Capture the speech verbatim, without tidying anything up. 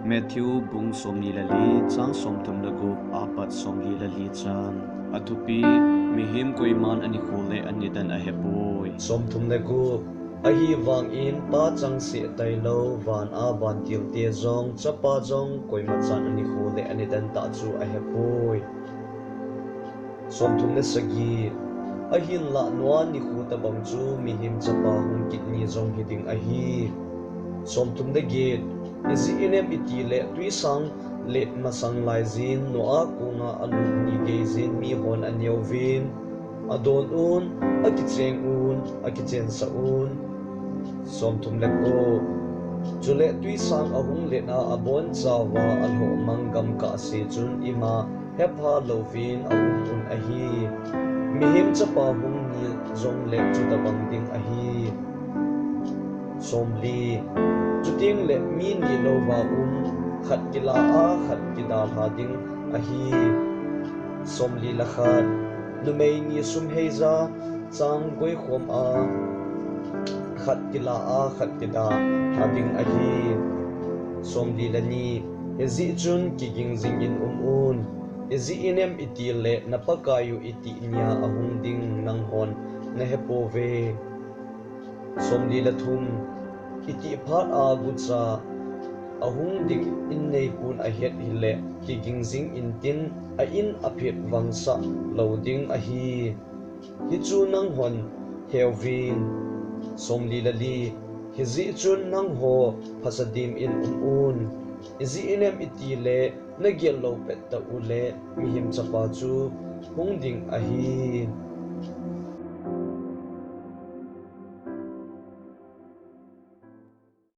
Matthew bung somni le li, chang somthum le gup apat somli le li chan. Athupi: Mihem koiman anikho le anidan ahepoi. Somthum le gup. Ahivangin Pa changseh tailou van a vantilte jong, Chapa jong koimachan anikho le anidan tah chu ahepoi. Somthum le sagi. Ahinlah Noah nikho tobang chu Mihem Chapa hung kit ni jong hiding ahi. Somthum le get. Ijeh inem itile twisang let masang laijin Noah konga alut ni geijin mihon aneuvin, adon un, akicheng un, akichensah un. Somthum le ko. Chule twisang ahung let a abonchauva alhohmang gam kahse chun ima hepha louvin aum un ahi. Mihem Chapa hung ni jongle chutobang ding ahi. Somli. Chutengle mi ni louva um, khat kilah a khat kidalha ding ahi. Somli le khat. Numei ni sumheija chang goikhom a, khat kilah a khat kidalha ding ahi. Somli le ni. Hijeh chun kiging jingin um un. Ijeh inem itile na Pakaiyu itih nia ahung ding nanghon nahepouve. Somli le thum. Itih phat a gucha ahung ding inneipun ahet hile kiging jing intin, a in aphet vangsah lou ding ahi. Hichu nanghon heuvin. Somli le li. Hijeh chun nangho phasadim in um un. Ijeh inem itile nagel lou pettah ule Mihem Chapa chu hung ding ahi.